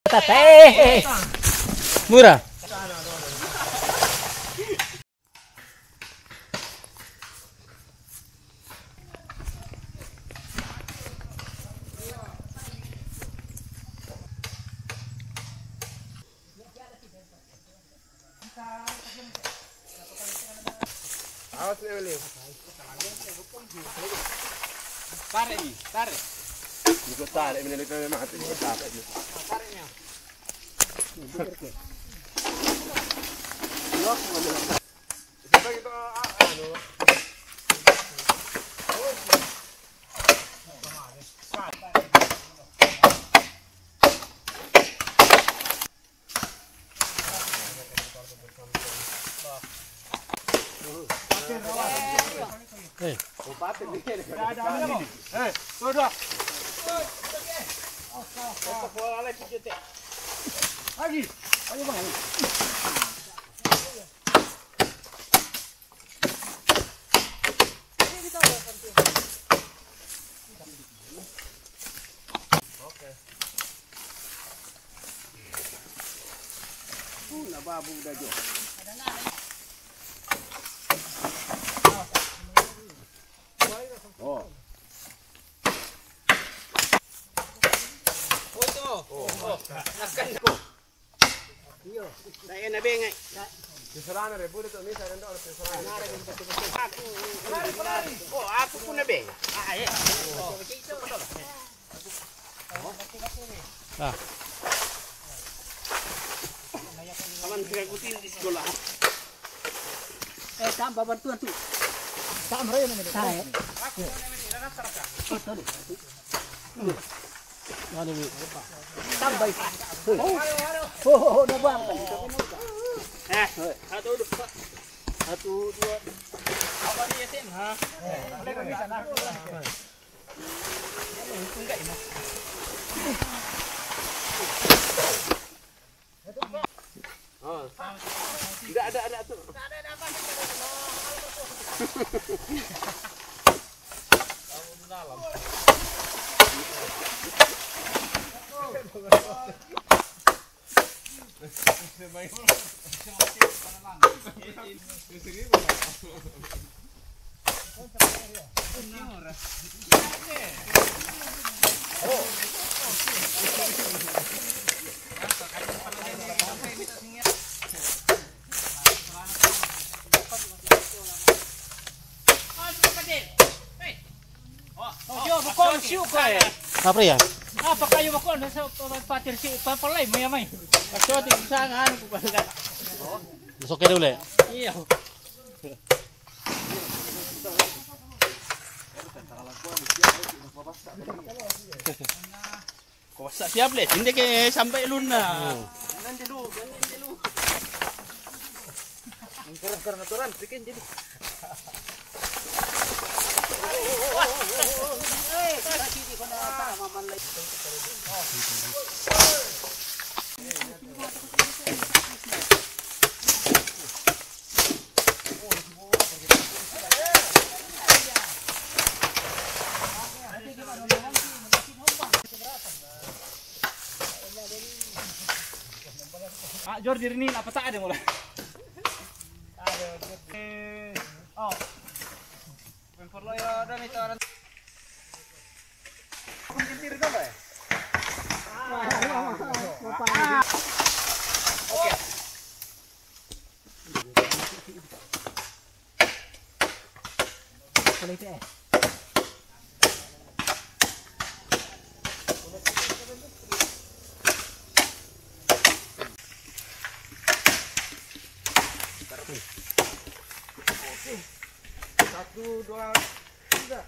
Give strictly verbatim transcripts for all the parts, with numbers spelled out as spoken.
Tata, eh, eh, eh. Mura. Awas, Emily. Tarik nih, tarik. Ikut tarik, Emily, ikut mati, ikut tarik. Tarik nih. Coba kita, ah, anu. Eh. Eh, tuh, tuh. Lagi. Ayo, Bang. Oke. Uh, nababu da jo. Oh. Oh, itu. Oh, oh. Nakan ko. Iyo. Saya na bengay. Pinsalanan re, boleh tu, ni saya dah ada pinsalanan. Aku, lari, lari. Oh, aku pun na bengay. Ah, eh. Oh. Ah. Aman, kira kutin di sekolah. Eh, tambah bantuan tu. Tak merayu namanya. Saya. Betul. Mana ni? Tambah. Oh, oh, oh, dah bang. Eh, satu, dua. Satu, dua. Apa ni, Yasin? Ha? Oh. Tidak ada, ada tu. Yo, bakon siu ko eh. Apa ya? Apa kayu bakon sa patir si papalay mo yamay. Kaso di sa nga ano ko ba. Gusto kayo ulit? Iya. Ko basta siap le, hindi kay sambay lun na. Nandiyan lun, nandiyan lun. Ang karang-karang naturan, pikin din. Ah, Jor, diri ni apa tak ada mula. Oh. Pemperlo ya, ada ni taran. Kung kentiri dulu ya. Oke. Satu, dua, tiga.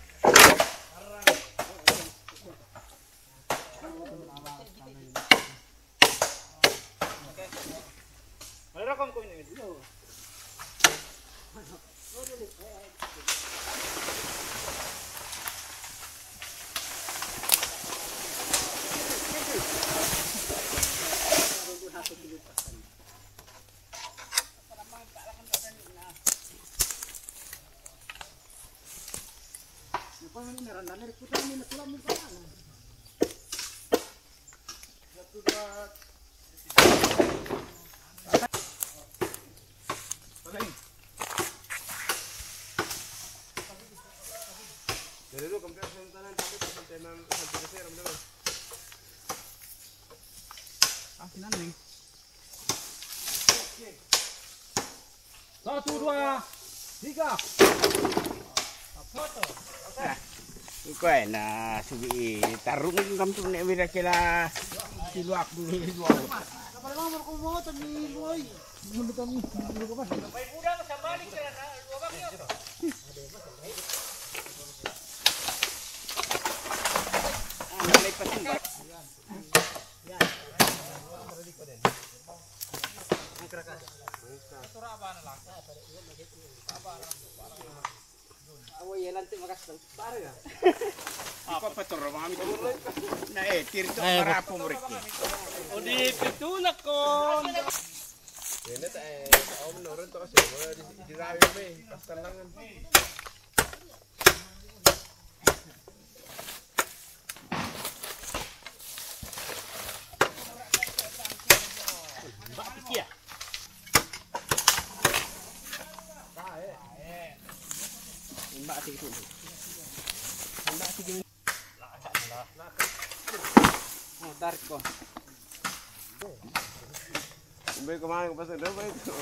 Satu, dua, tiga. Ko e na subi tarung kam tu ne bira kela siluak ni luak. Iko patoro mami tu. Na e tirto marapo muriki. Odi pitulak ko. Ini tak e om noren to kasi di rawi me pastalangan. Mbak Tiki ya. Mbak Tiki tu. Mbak Tiki. Oh, tarik ko. Umbe kemarin pas ada apa itu?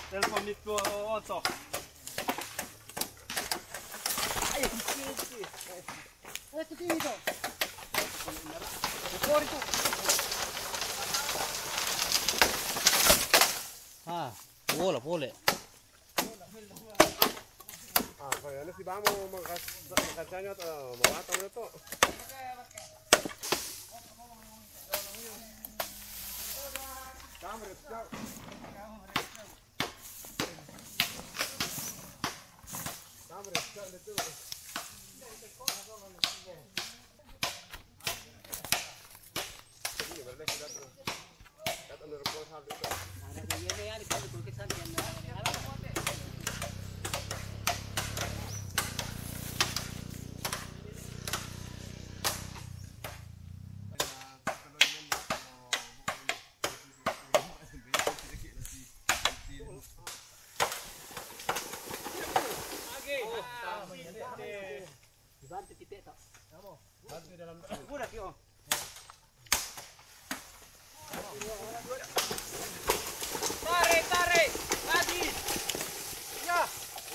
Telepon itu oto. Ah, pole, pole. Ah, kaya na si Bamo, magkas-, magkasya niya, ah, mawata mo na to. Camera, Tarik, tarik. Lagi. Ya.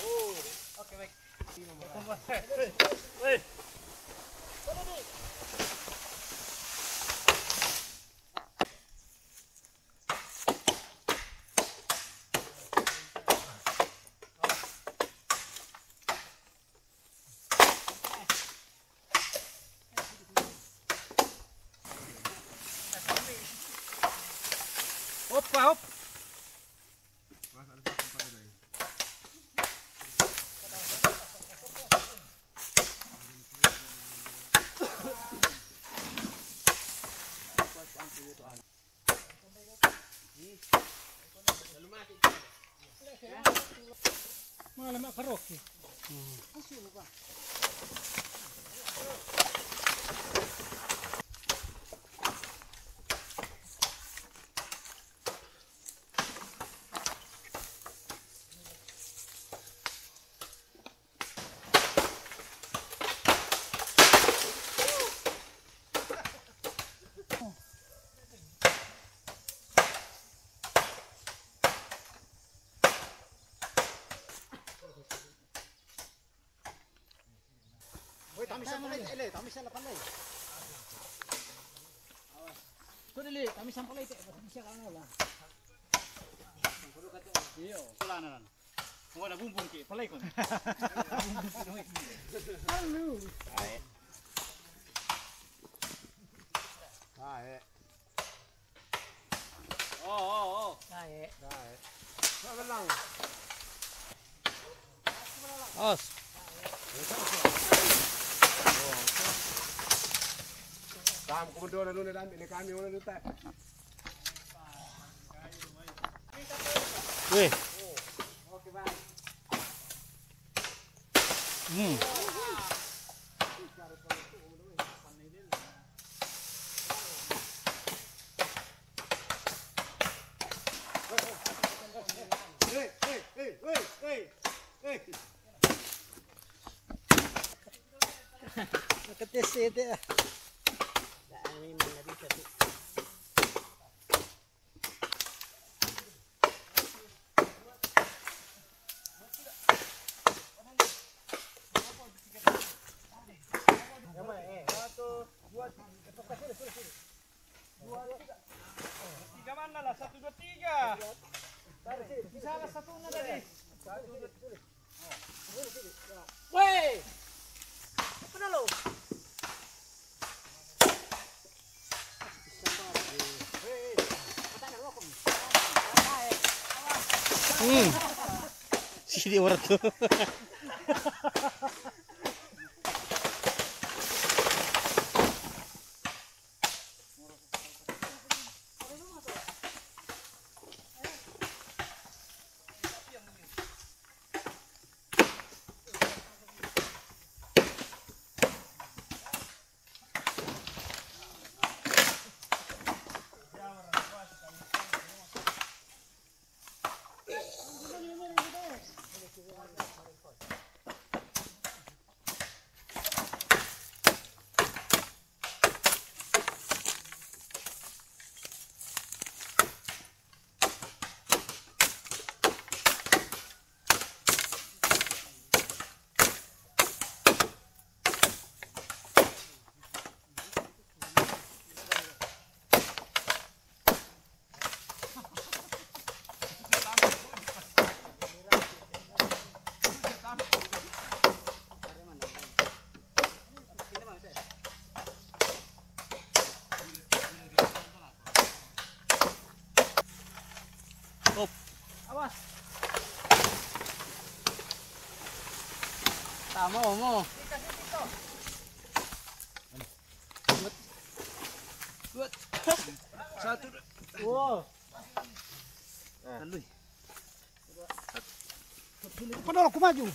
Oh. Oke, baik. Hei. Hop, hop. Mga lama karaoke. Sampai ele, kami salah pandai. Ko dili, kami sampalay te, bisa ka na la. Iyo. Wala na ran. Wala bumbong ki, palay ko. Halo. Ay. Ay. Oo, oo, oo. Ay. Ay. Wala lang. Os. Tam kumdo na luna dami ni kami wala luta. Weh. Hmm. Nakatesete ah. Tiga mana lah? Satu, dua, tiga. Bisa lah satu na tadi. Weh! Apa na lo? Hmm. Sidi orang tu. Op. Awas. Tama mo. Buat. Buat. Satu. Wow. Taloy. Padala ko, madyo.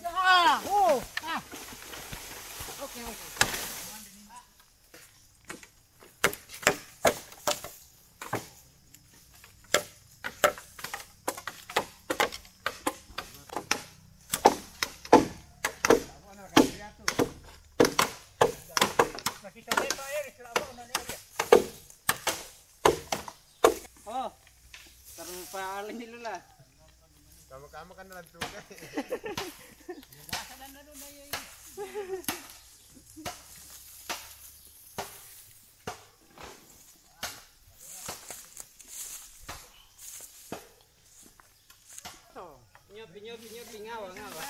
Ah! Oh! Ah! Okay, okay. Oh, tarong pa alam ni Lola. Kama-kama ka na lang tugay. Nyopi, nyopi, nyopi, ngawa, ngawa.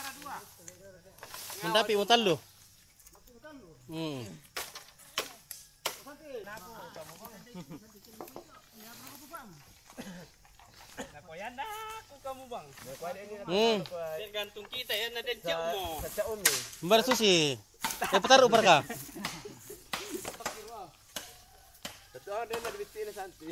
Mandapi mo talo. Hmm. Nakuyan na ko kamo, bang. Hmm. Tergantung kita ya, na din sa, mo. Sa tiyan mo. Mbar susi. Eh, pataro, barka. Ito, ano na, nabiti na santi.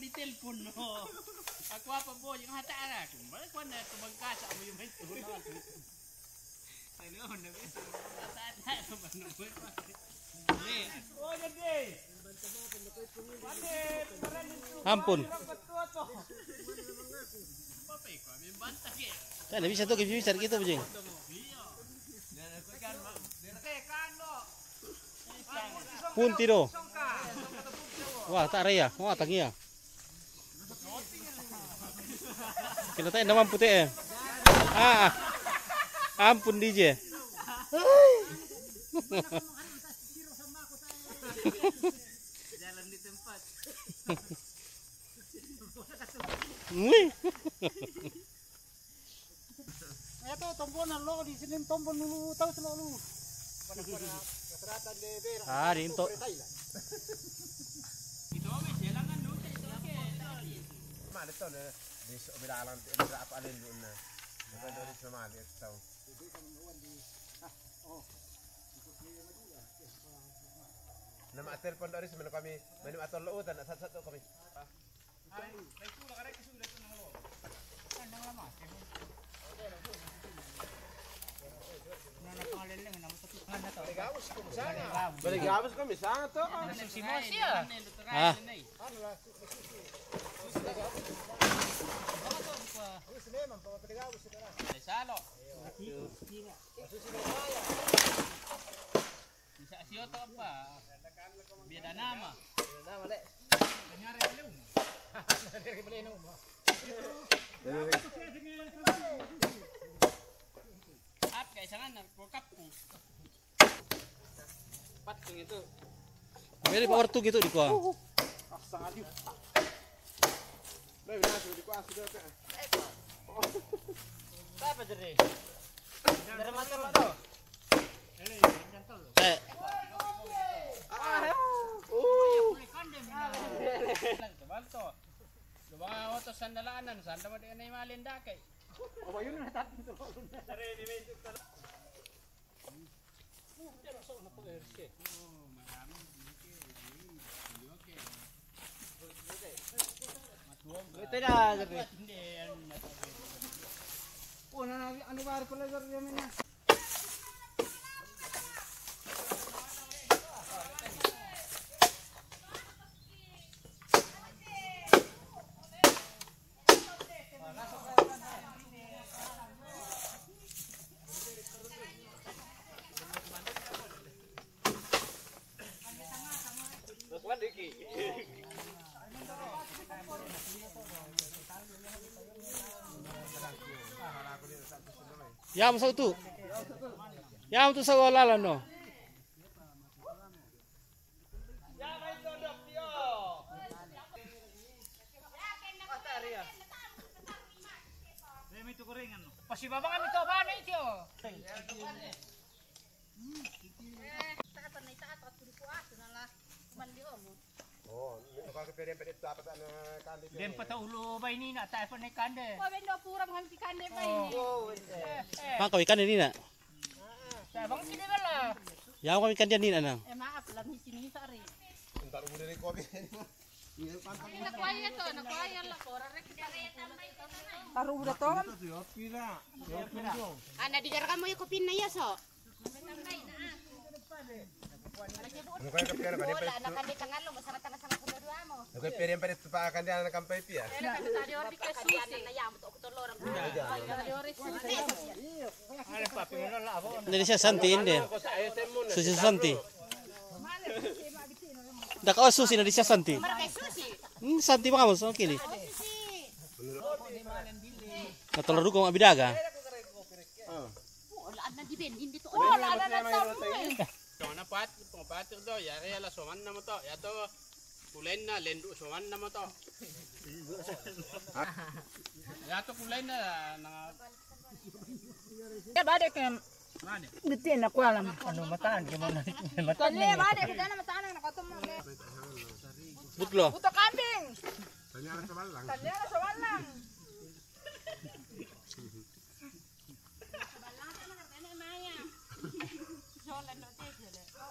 Telepon no. Aku apa boy yang hata arah. Kembali ku na tumangkasa mo yung may tulog. Ano na bisa? Hata na ko ba no? Ampun. Kan bisa tuh, bisa kita bujing. Punti do. Wah, tak raya. Wah, tangia. Kena tak nama putih eh. Ah, ah. Ampun D J. Jalan di tempat. Wih. Ito, tombo na lo, di sinin tombo nulu, tau silo lu. Ah, di into. Ito, may silangan, no? Mali to, ne. Di so, bilalang, di, di, apa, alin doon na. Ito, doon sa mali, ito. Nama telepon dari semen kami, menu atau lo, dan satu-satu kami. Balik gawas kami sana to. Ah. Bisa siyo to pa. Bida nama. At kaisangan na ko kapu. Pat kung ito. Pwede pa orto gitu di ko. Apa jadi? Dari mata lo to. Eh. Balto. Lumawa to sandalanan, sanda mo di na imalin dakay. O, yun na natin to. Sarili may ito pala. Ito na, sabi. Una na, ano ba, pala, sabi namin na. Yam sautu. Yam tu sa lalan no. Pasibabangan ito ba na ito? Dempa ta ulo ba ini na tayo pa na kande. Wa bendo pura mo kande ba ini. Bang kau ikan ini nak. Bang sini bala. Ya kau ikan dia ni nak. Eh maaf lah di sini sari. Entar ulo dari kopi. Nakuha to, nakuha la pora rek. Taruh udah to. Ana di garga mo yung kopin na yaso. Ano kayo kapira ba? Wala na kande tangalo mo sama tama sama kuno dua mo. Ano kayo pira pa dito pa kande ana kampay pia? Tadi ori ka susi. Nari siya santi inde. Susi santi. Daka o susi nari siya santi. Hmm, santi mga mo, okay. Natulog ko ang abidaga. Wala na di ben, hindi to. Wala na na. Ito na pat, ito pat ito. Yari ala soman na mo to. Yato kulen na lendu soman na mo to. Yato kulen na na. Ya bade ke. Giti na ko alam. Ano mataan ke mo na. Mataan. Bade ke na mataan na ko to mo. Butlo. Buto kambing. Tanya sa malang. Tanya sa malang.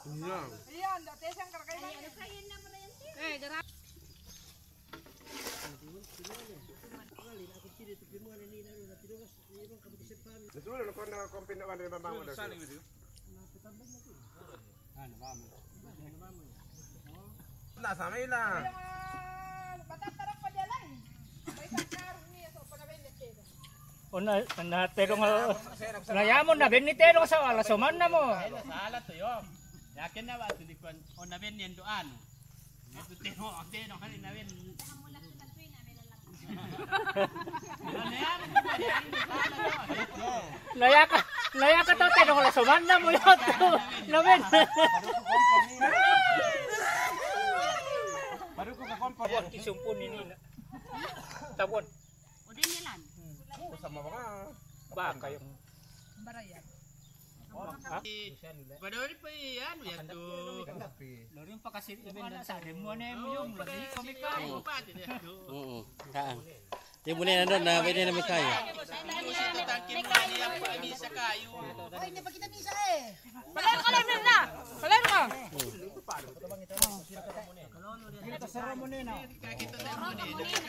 Iya. Iya, ndak tesang kerkainan. Eh, gerak. Sudah, kau nak kompin nak mana, Bang? Anu, bang. Nah, sama ina. Ona, na tedong, na yamo na benni tedong sa wala somanna mo. Sala to yo. Yakin na ba to di kuan. Ona benni endo anu. Ito tedong, tedong kali na benni. Nayaka, nayaka to, tedong la somanna mo yo to. Naben. Baru ko ka kompor. Kisumpon ini na. Tabon. Udah nyelan. Sama ba nga. Ba kayo. Baraya. Padahal pa yan, yan to. Loring pa kasi even sa demo na yung lagi kami kayo. Oo. Haan. Di mo na yun doon, na pwede na may kayo. Oy, hindi pa kita misa eh. Paler ka lang na. Paler ka.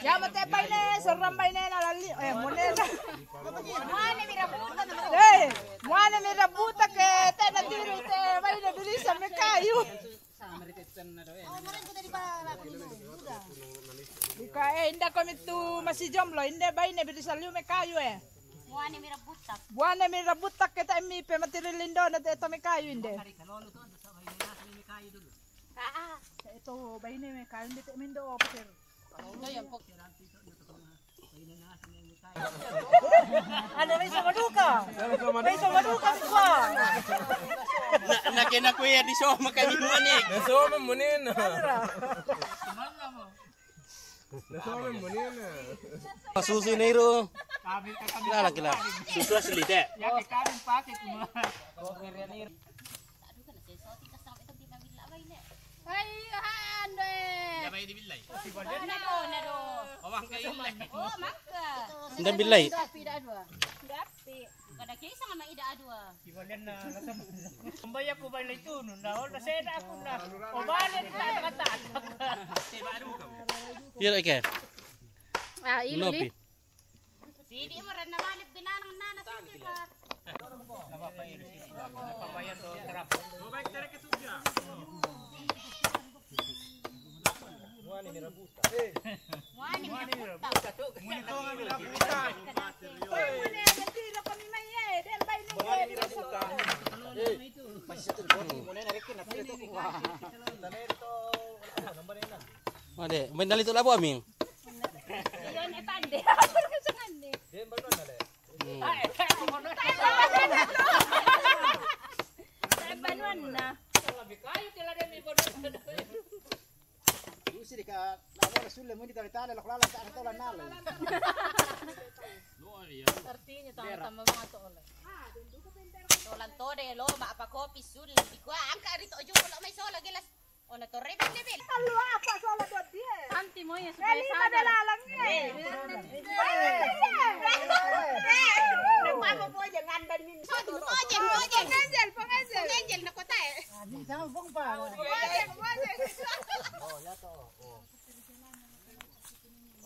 Ya, mate, baine, sorang baine na lali. Eh, monena. Muane mi rabuta na. Eh, muane mi rabuta ke te na tiri te baine bilisa me kayu. Ika, eh, inda komi tu masih jomblo, inda baine bilisa liu me kayu, eh. Muane mi rabuta. Muane mi rabuta ke te mi pe matiri lindo na te to me kayu inde. Aa. Ito, baine me kayu inde te mindo, oh, Peter. Ano, may sumaduka? May sumaduka, di ba? Na, na kina kuya, di so makalimutan eh. Naso mo muna yun, ah. Naso mo muna yun, ah. Masusi na iro. Kilala, kilala. Susu asli, te. Ay, haan, eh. Yabay di bilay. Nado, nado. Pawang kayo bilay. Oh, maka. Nda bilay. Dapi, da dua. Dapi. Kada kisa nga maida dua. Kibalian na, nasa. Kumbaya ko ba ito, no? Na, oh, naseda ako na. O, bale, di tayo nakatatak. Pira ike? Ah, ilo ni. Sidi mo rin na balik, binanang na, na, sidi ka. Muani, muani, muani. Ade, main dali tu labo, Aming. Iyon, eh, pande. Hmm. Ay, eh, banuan na. Usi di ka, labo na sulle mo di tali tali, lako lalang sa ato lang nalo. Artinya, tama-tama mga to, ole. Tolan to de, lo, ma apa kopi sul. Di kuan ka rito, ojo, lo, may sola, gilas. Ona to, rebil, rebil. Talo apa sola do die? Santi mo, ya, supaya sadar. Lima na lalang, eh. Nagpapapojeng, andan min. Pojeng, pojeng. Pangangel, pangangel. Pangangel na ko tayo. Di sa bong pa. Pojeng, pojeng. Oh, ya to. Oh.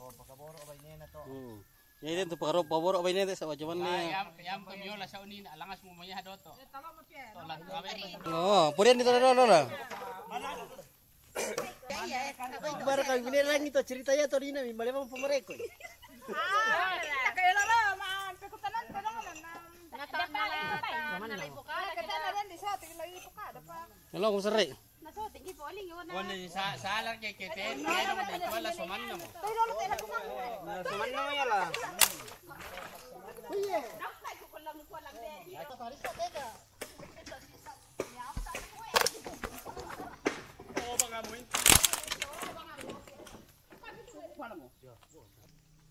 Oh, pagkaboro ba ini na to? Hmm. Ini tu pagkaboro ba ini sa wajaman niya. Yam, yam ko yola sa unin, alangas mo maya doto. Tolan kami. Oh, purian dito na, na, na. Bara kami ini lang ito, cerita ya to, di na mi malema pamareko. Ah, kita kayo lalo, man, pekutanan pa naman. Nata na la, nalay bukada. Kita na rin di sa, tingin lagi bukada pa. Hello, kung sari. Naso, tingin po, aling yun na. Wala, sa, sa alar kay kete, kaya naman ito, wala, suman na mo. Tayo lolo, tayo na po. Suman na mo yala. Uy, eh.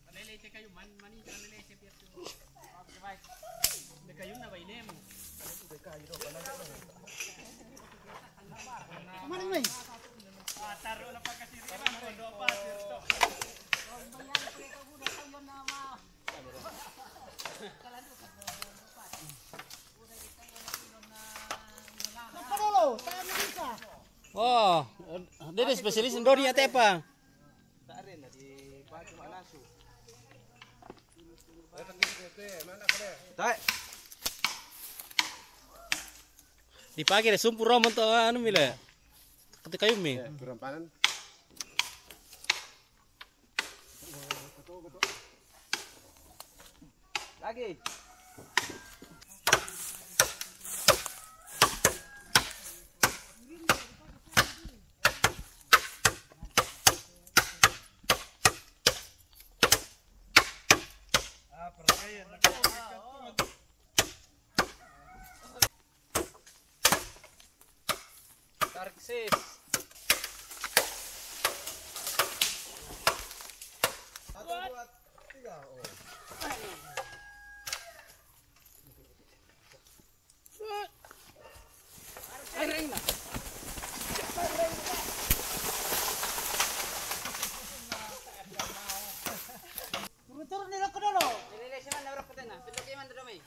Malilete kayo, man, manita, malilete, piyato. Hindi kayo na, bayle mo. Kumano mo eh? Ah, taro na pagkasirihan, kondo pa, sirto. Magpadolo, tayo na isa. Oh, dito specialist ng Dodi, ate pa. Tare na di ba, cuma nasu. Dipake de sumpur romo to anu mi le. Kati kayu mi. Lagi. Tarik, sis. Satu, dua, tiga. Oh. Turun-turun di loko dulu. Ini, ini, sini, mana rokok tena? Pintu ke mana, Domi?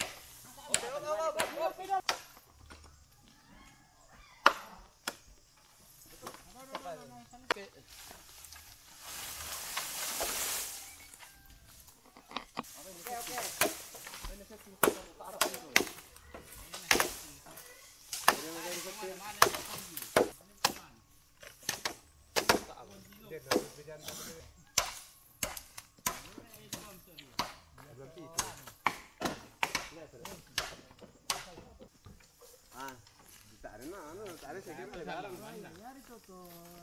Ah, tak ada nak, anu, tak ada saya kira ada. Yari to, to,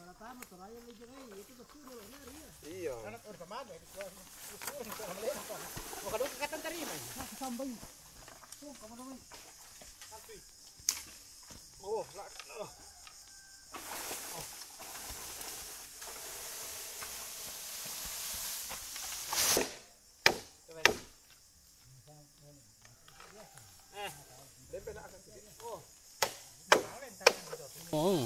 rata mo to, raya lagi, eh, itu to sudah lah, yari ya. Iya. Anak orang mana itu? Bukan lu kata terima. Sampai. Oh, kamu namanya. Sampai. Oh, lah. Oo.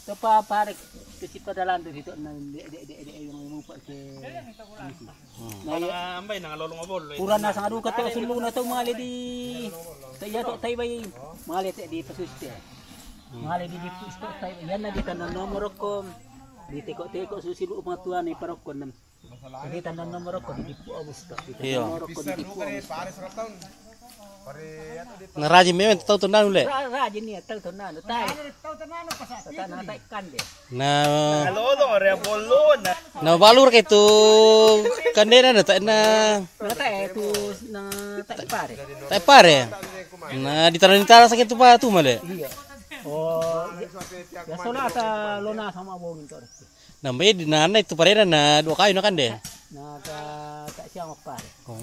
Tepa pare kesi padalan tu hito na de de de de yung mo pa ke. Na iya. Ambai na lolong abol. Kurang na sanga duka to sulu na to male di. Ta iya to tai bai. Male te di pasus te. Male di di pus to tai bai. Yan na di tanan nomor ko. Di teko teko susilu pangatuan ni parokon. Kita non nomor ko di pu abus to. Iya. Nomor ko di pu abus. Ngaraji memang tau to nanu le. Ra- Rajin ni tau to nanu tai. Tau to nanu pas. Tau na tai kande. Na lolo re bolona. Na balur ke tu kande na tai na. Na tai tu na tai pare. Tai pare. Na di tanah di tanah sakit tu pa tu male. Iya. Oh, ya, ya sola ta lona sama bongin to. Na mbe di na na itu parena na dua kayu na kande. Na ta ta siang apa? Oh.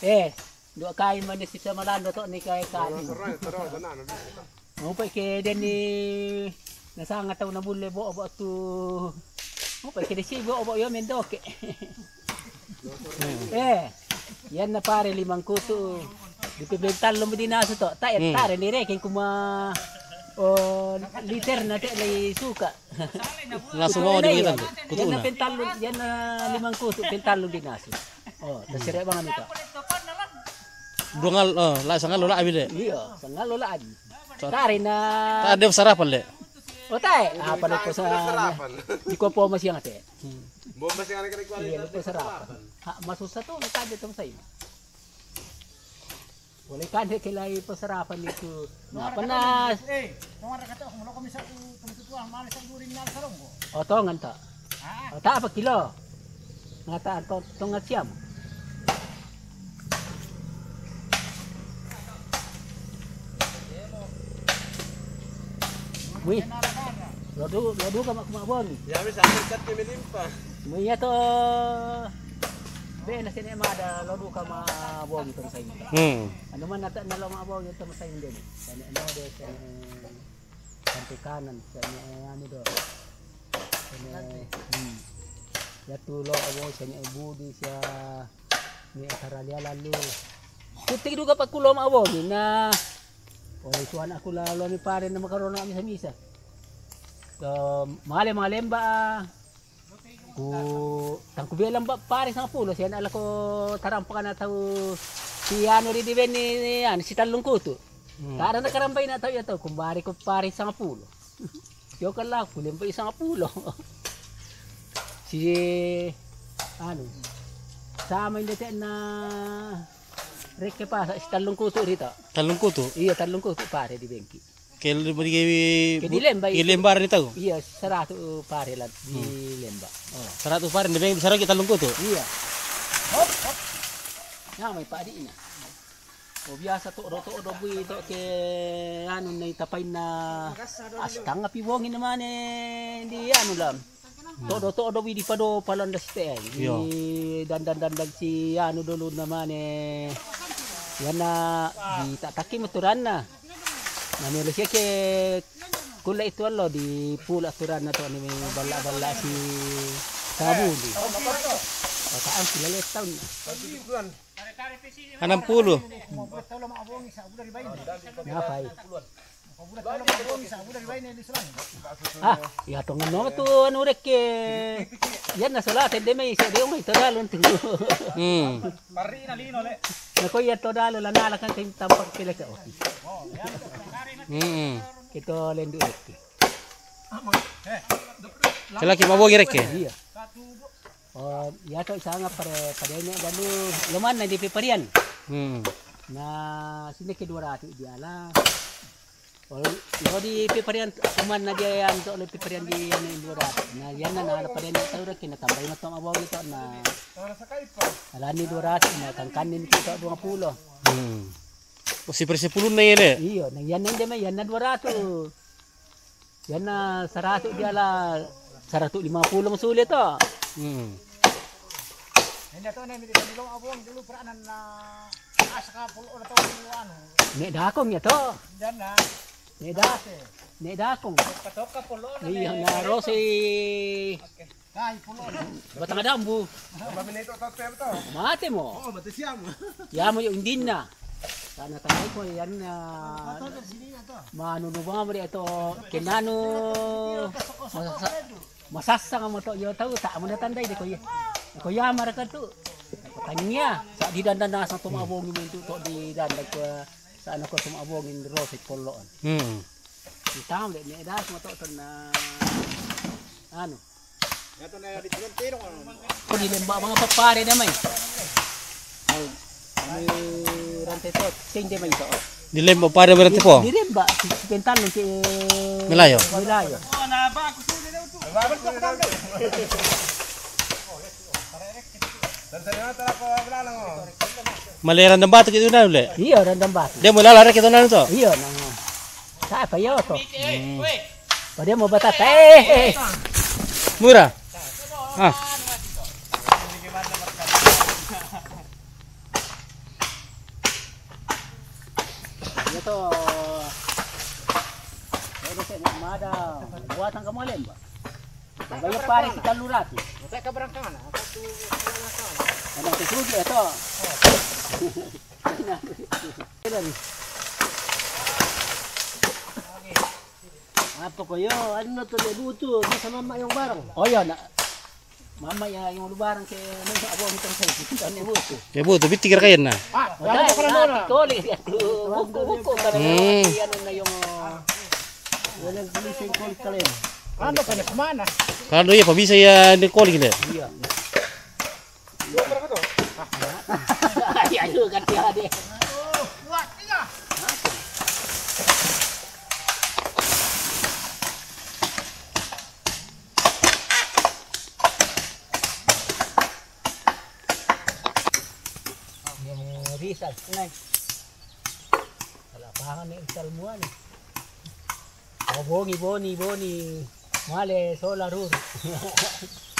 Eh, dua kayu mana sisa malando to ni kai kali. Mau pakai dia ni na sanga tau na bulle bo bo tu. Mau pakai dia si bo bo yo mendoke. Eh, yan na pare limang kutu. Di pibentalo mo dinasu to. Ta tare ni reken kuma o liter na te lay suka. Langsung mau di kita. Yan na pentalo, yan na limang kutu pentalo dinasu. Oh, tasire bangan ito. Dungal, oh, la sangalo la abile. Iya, sangalo la abi. Tare na. Tade sarapan le. O tai, apa na po sa di ko po masiyang ate. Bomba siya ka nagkakita. Iya, po sarapan. Ha, masusa to, nagkade to sa iyo. Wala ka de kilay po sarapan ito. Nga panas. Eh, tawara ka to, kung wala kami sa tumitutuan, mali sa luring na sa longgo. O to ngan to. O ta apa kilo? Nga ta to to nga siyam. Mui. Lodu lodu ka mak mabon. Ya wis aku kat ke melimpa. Mui ya to. Be na sini mada lodu ka mabon to sa ini. Hmm. Ano man nata na lo mabon to sa ini. Sini ano de sini. Sampai kanan, siya ni, eh, ano do. Siya ni, hmm. Ya tulo amo, siya ni, eh, Budi, siya ni, eh, Karalia lalu. Kutik duga pa kulom amo, na. Oleh tuan aku lalu ni pare na makaroon na misa-misa. Ke male-malemba, ah. Ku tangku belang ba pare sangapulo siyan ala ko tarampakan atau si anu di di beni anu si tallung kutu. Hmm. Kada na karambay na tau iya tau kumbari ko pare sangapulo. Yo kala ku lempa sangapulo. Si anu Sama inde te na rekke pasa si tallung kutu rito. Tallung kutu? Iya, tallung kutu pare di bengki. Ke di, di, ke di Lemba, di Lemba ni tau? Iya, saratu pare la di Lemba. Oh. Saratu pare di bengki, saraki tallung kutu? Iya. Hop, hop. Na mai padi ina. O biasa to do, to do bui to ke anu nai tapainna astanga pi bongi na mane di anu lam. To do, to do bui di pado palanda site ai. Di dandan, dandan si anu dulu na mane. Yana di tak taki maturanna. Na melo sia ke kula itu allo di pula aturanna to ni balla-balla si sabu di. Kata ang sila letang. Enam puluh. Ngapai? Ah, iya tongan no tu anu rekke. Iya na sola tende mai se de mai to dalun tu. Hmm. Na ko iya to dalun la nala kan kai tampak pele ke oti. Hmm. Kito lendu rekke. Kelaki mabongi rekke. Iya. Oh, iya to sanga pare, pare ne dalu loman na di peparian. Hmm. Na sini ke dua ratus dia lah. Oh, lo di peparian kuman na dia yang to lo peparian di yang dua ratus. Na yan na na parian to rekke na tambai mato mabongi to na. Alani dua ratus na kangkanin kita dua puluh. Hmm. O si persepuluh na yele. Iyo, na yan na inde mai yan na dua ratus. Yan na saratu dia la saratu lima puluh masule to. Hmm. Enda to ne mi di lo abong dulu peranan na asa ka puluh na to anu. Ne dakong ya to. Yan na. Ne da. Ne dakong. Katoka puluh na. Iya na rose. Oke. Batang dambu. Mate mo. Oh, mate siam. Ya mo yung din na. Sana tayo ko yan na. Manu no ba mo to kenanu. Masasa, masasa nga mo to yo tau ta mo na tanday de ko ya. Ko ya maraka tu. Kanya sa di dandan na sa tumabong mo to di dandan ko sa ano ko tumabong in rose poloon. Hmm. Itang de ne das mo to na ano. Ko di Lemba mga papare na mai. Ay, may rante to. Sing de mai to. Di Lemba pare berarti po. Di Lemba si pental si Milayo. Milayo. Maleran dan batu gitu na ule. Iya, randam batu. Dia mulai lari kita na to. Iya, nang. Sa pa yo to. Hmm. Pwede mo batata. Eh, eh. Mura. Ah. Ito. Pwede sa mada. Buwatan ka mo lemba. Bayo pare si Kalurati. Sa kabarangkana. Ano to sugi ito. Apa ko yo, ano to ne butu, bisa mama yung barang. Oh, yun. Mama ya yung lubarang ke nung sa abo ang itong sa kita ne butu. Ya butu, bitti kira kayan na. Ah, wala ka na. Koli, buko buko ka na. Hmm. Ano na yung walang kulising koli kalen. Ano ka na kumana? Kalau iya pabisa ya ni koli gila. Iya. Ay, ayo, ganti aja deh. Yung risal, nice. Wala pa nga may salmuan eh. Oh, bongi, boni, boni. Male, sola, rur.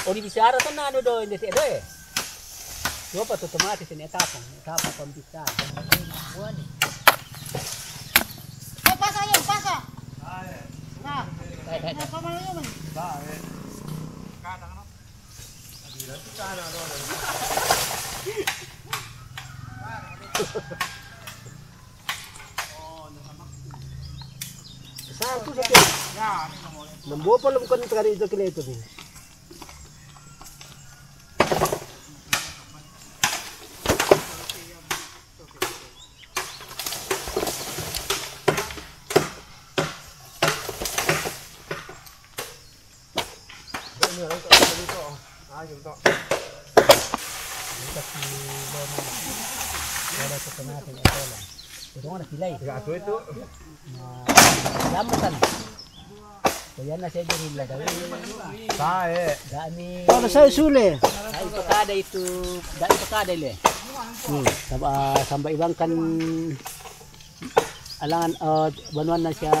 O di bisara to nano do, hindi si Edo eh. Yo pa to tomate, sini etapa, etapa pambisara. Buwan eh. Oh, pasa yun, pasa. Na. Eh, eh. Na, pamalo yun. Saan ko sa tiyan? Nambuo pa lang ko nito kani ito kini ito ni. Kasi lolo na. Wala sa tumating ito lang. Ito nga na sila eh. Gato ito. Na, salamat na. Kaya na siya gerilla daw. Sae. Dami. Para sa isuli. Dai pakada ito. Dai pakada ile. Hmm. Samba, samba ibang kan alangan, uh, banuan na siya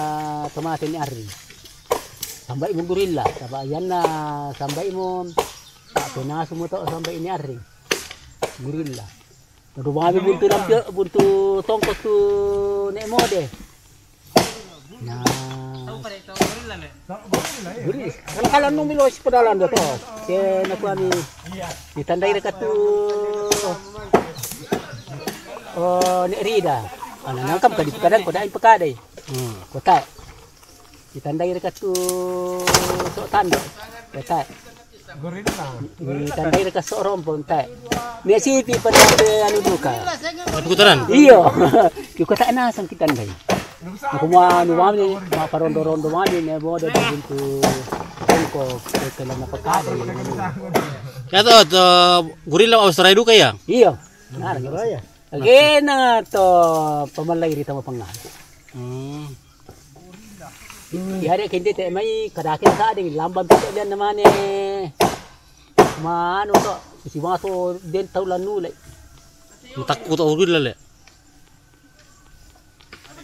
tumating ni Ari. Samba imo gerilla. Samba yan na. Samba imo. Pinaso mo to, samba ini Ari. Gerilla. Dumami buntu lampi, buntu tongkos tu ne mode. Na. Tahu pada itu gorilla ne? Gorilla. Kalau kalau nung bilo si pedalan do to. Si nakuan ni. Ditandai dekat tu. Oh, ne Rida. Ana nangkam kadi kadang ko dai pakadai. Hmm. Kota. Ditandai dekat tu sok tando. Kota. Gorilla. Ditandai dekat sok rompong te. Ne sipi pada anu duka. Putaran. Iyo. Ki kota na sang kitandai. Aku ma anu mami ma parondo-rondo mami ne mode buntu tongko kela na pakada. Ya to, to gorilla Australia duka ya? Iyo. Nah, gorilla. Oke, na to pamalai rita mapangal. Hmm. Yari kinte te mai kadake sa ding lamban pito dian namane. Manu to si maso den tau lanu le. Takut tau gorilla le.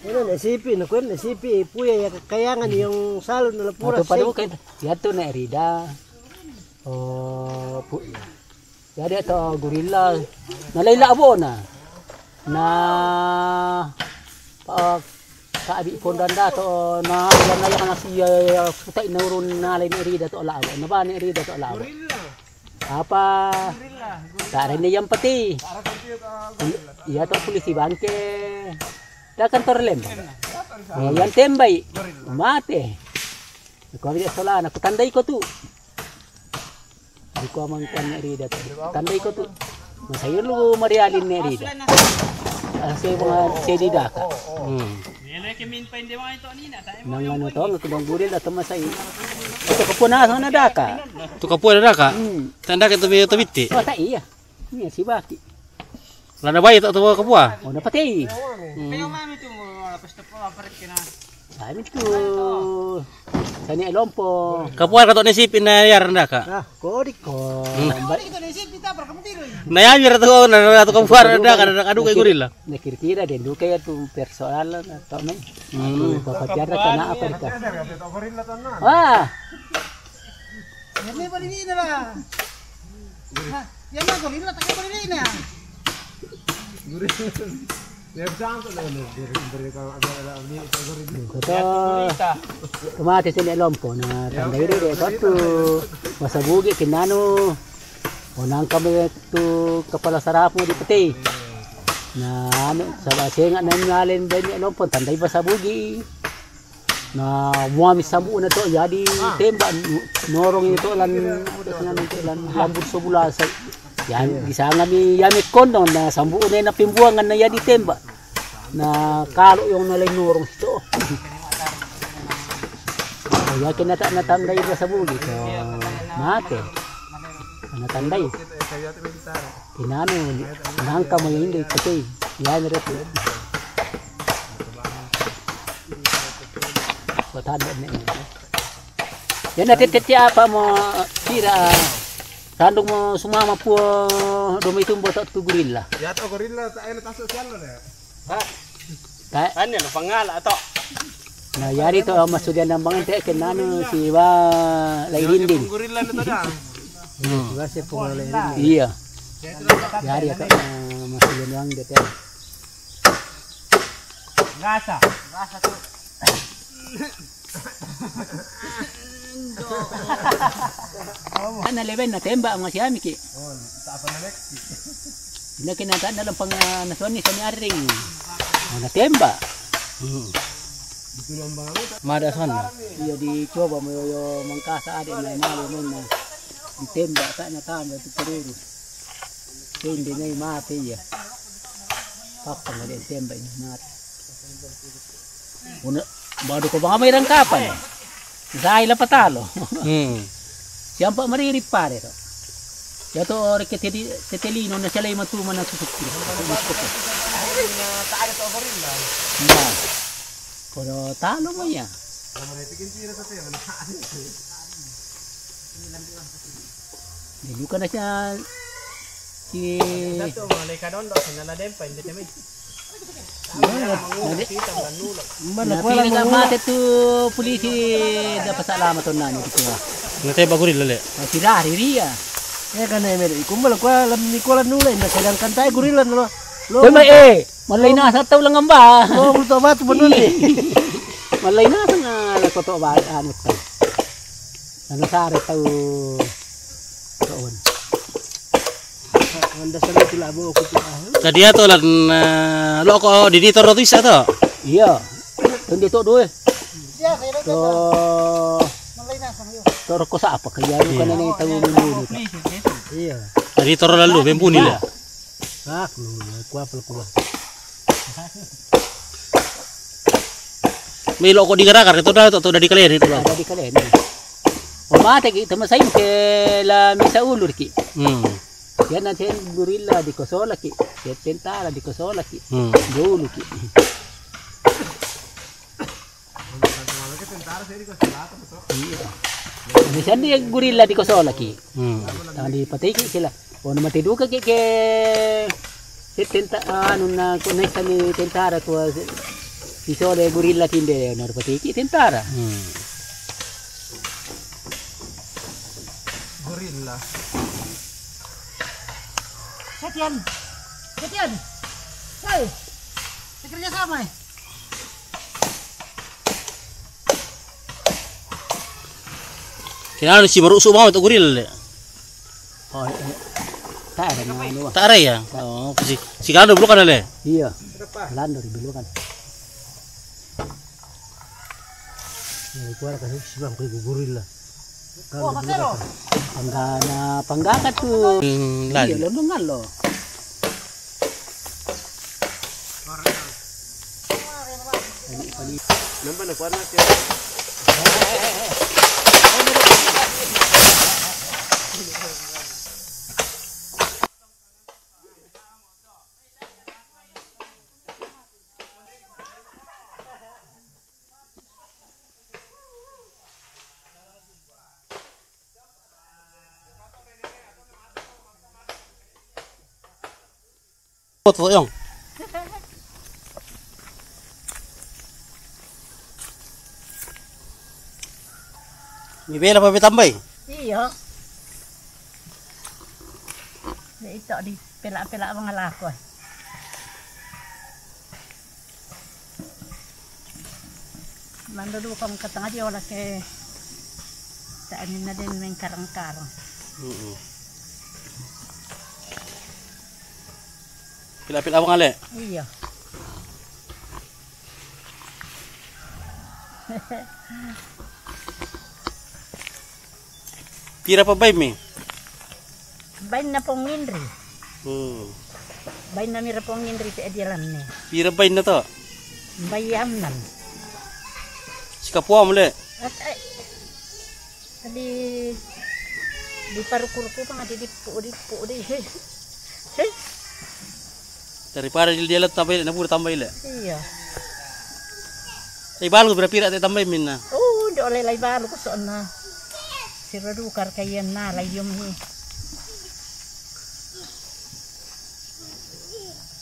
Ina ne sipi, na kuen ne sipi puya ya kakayangan yung salon na lapura. Ito padu kan. Yato na Rida. Oh, pu-, jadi to gorilla. Na laila abo na. Na pa kaabi kondanda to na na yang na si putai na urun na lai ne Rida to labo. Na ba ne Rida to labo. Apa? Tare ne yang pati. Iya to polisi bangke. Da kantor lembang. Oh, yang tembai. Mate. Ko abi sola na kutandai ko tu. Di ko amang kuan ne Rida tu. Tandai ko tu. Masayun lu marialin ne Rida. Ase mga sedi daka. Hmm. Nang anu to, nang kudong buril atau masay. Ito kapuna sa na daka. Tu kapua daka. Hmm. Tanda ka tu biya tabitti. Oh, ta iya. Iya si Baki. Lana bayi tak tu kapua. Oh, dapat eh. Hmm. Kami tu sani Lompo. Kapua ka tu ne sipi na yar daka. Ah, kodi ko. Hmm. Na yar tu na tu kapua daka na adu kay gorilla. Na kira-kira den duka ya tu persoalan atau men. Hmm. Papatiara kana apa dika. Ah. Yan na, gorilla, taka gorilla na. Kota, tumati sini Lompo na tandai de, de, satu. Masabugi kinanu. Onang kami tu kapala sarap mo di pati. Na anu, sa basenga na ngalin ba ni Lompo, tandai ba sabugi. Na muami sambu na to, jadi tembak, norong ito lan, apa sa ngan ito lan, lambut sebelah sa. Yan, di sana mi, yan mi kondong, na sambu na na pimbuangan na jadi tembak. Na kalo yung nalay norong ito. Ay, yakin na ta, na tandai ba sabugi, so, mate. Na tandai. Inanu, nangka mo yung hindi, pati. Yan, rito. Patanda na yun. Yan, natititi apa mo, tira, tandong mo sumama po, dumitumbo to, to gorilla. Yato gorilla, ta, ay, nataso siya lo na. Ha? Ka- Ano, pangala to? Na yari to, masudian ng mga te, kinano si Iba Lairindin. Gorilla na to da. Hmm. Kasi po wala yun. Iya. Yari ako, ah, masudian ng dete. Gasa. Gasa to. Ana leben na temba ang siya miki. Oh, sa apa na next? Ina kinata na lang pang, ah, nasuan ni sa ni Aring. Oh, natemba. Hmm. Mada sana. Iya, dicoba mo yo, yo mangkasa ade na malo mo na. Ditemba sa na tama tu peruru. Hindi na mati iya. Papa nga ditemba ini mati. Una, baru ko baka may rangkapan. Dahil la patalo. Hmm. Siyampa maririp pare to. Iya to, reke tedi, tetelino na sialai matu mana susukki. Nah. Kodo talo mo iya. Di duka na siya si Satu, malay ka dondo, sa nana dempa, hindi kami. Mana kuala pinaka mate tu polisi da pasalamat on nani di kuwa. Natembak gorilla le. Sira riria. Eh, kan eh, mere. Iku mala kuala mi kuala nula, na sedangkan tai gorilla nula. Lo. Tama eh. Malay na sa tau lang amba. Lo, bulto batu benar ni. Malay na sa na la koto ba anu tau. Ano sa are tau. Kawan. Wanda sa lo tila bo ko tila. Tadi ato lan, eh, lo ko di di toro tu isa to. Iya. Tun di to due. To. To roko sa apa kaya anu kan ni tau ni. Iya. Tadi toro lalu bembuni le. Aku kuwa pala kuwa. Melo ko di gara-gara to da to da di kalian itu lah. Ada di kalian. Pamate ki tama sain ke la misa ulur ki. Hmm. Yan na ten gorilla di kosola ki. Ten tentara di kosola ki. Hmm. Dulu ki. Iya. Misan di gorilla di kosola ki. Hmm. Tangan di patiki sila. Ono mati duka ki ke si tenta anu na ko nesta ni tentara ko si sole gorilla tinde no patiki tentara. Hmm. Gorilla. Setian. Setian. Hei. Kita kerja sama eh. Kinano si marusu mau to gorilla le. Oh, eh, tak ada nganu. Tak ada ya? Oh, si si kano dulu kan le. Iya. Lando di dulu kan. Ya, itu ada kasih si bang kayak gorilla. Kalau dulu kan. Panggana, panggaka tu. Hmm, iya, lagi. London ngalo. Nampak nak kuat nak ya. Foto yong. Ni bela pa bitambay. Iyo. Ito di pela-pela mga lako. Mandudu kong katanga di ola ke. Saan na din may karang-karang. Mm-mm. Pila-pila mo nga le? Iya. Pira pa bay mi? Bay na pong inri. Hmm. Bay na mira pong inri sa adialan ni. Pira bay na to? Bay amnan. Sikapuwa mo le? At ay. Di, di parukur ko pa nga di, di po, di po, di. He. He. Daripada di dia tambay, nabura tambay le. Iya. Ay, balo, pira-pira tayo tambay, min na. Oo, hindi, olay lay balo ko, soon na. Sira dukar kayan na, lay yum hi.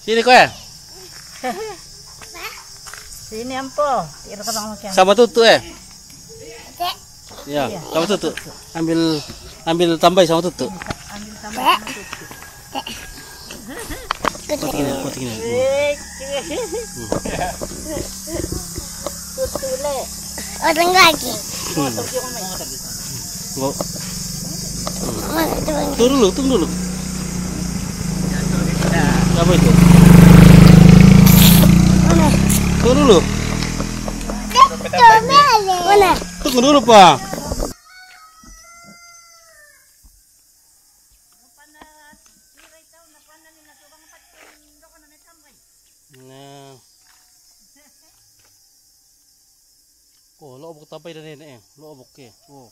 Sini ko eh. Sini ampo. Tira ka bang makian. Sama tutu eh. Ya, iya. Sama tutu. Ambil, ambil tambay sama tutu. Ambil tambay sama tutu. Kuatin na, kuatin na. Tutu le. Orang lagi. Hmm. Go. Mana tu? Tunggu dulu, tunggu dulu. Apa itu? Mana? Tunggu dulu. Mana? Tunggu dulu, Pak. Nah. Oh, lo'bok tampay da nene eh. Lo'bok eh. Oh.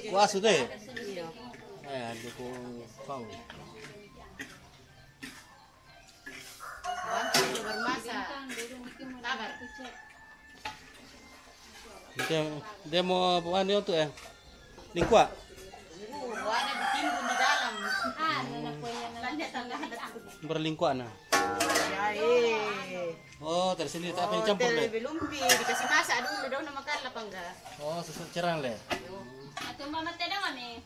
Kuasu deh. Eh, dukung kau. Bantu bermasak. Sabar. Dia, dia mau apa ni untuk eh? Lingkuak. Ada ditimbun di dalam. Berlingkuak nah. Ya, eh. Oh, tersini tak apa yang campur deh. Belum pi dikasih masak dulu, daun nama kala apa enggak? Oh, susu cerang deh. Atau mama tidak kami.